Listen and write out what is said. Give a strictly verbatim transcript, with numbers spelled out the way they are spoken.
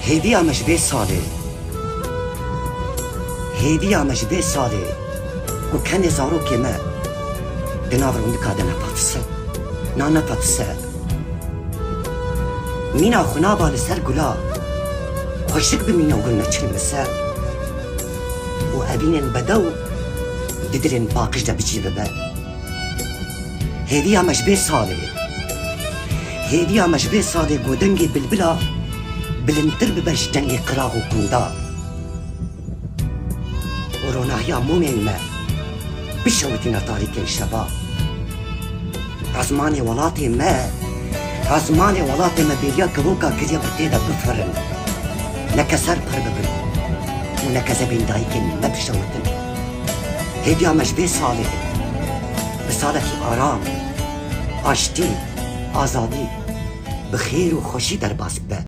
Hêviya me ji vê salê, hêviya me ji vê salê ku kenê zarokê me di nav rûnika de nepatise, na nepatise. Mîna xwe naba li ser gula, xweşik bimîne û gul neçin li ser. Û evînên bedew di dilên paqij de bi cî bibe. Hêviya me ji vê salê, hêviya me ji vê salê ku dengê bilbila bilindtir bibe ji dengê qirax û kunda. Û ronahiya mûmên me bişewitîne tarîkên şeva. Ezmanê welatê me, ezmanê welatê me bêriya kevoka kiriye ku tê de bifirin. Ne keser pir bibin û ne kezebên dayikên me bişewitin. Hêviya me ji vê salê bi salekî aram, aştî, azadî, bi xêr û xweşî derbas bibe.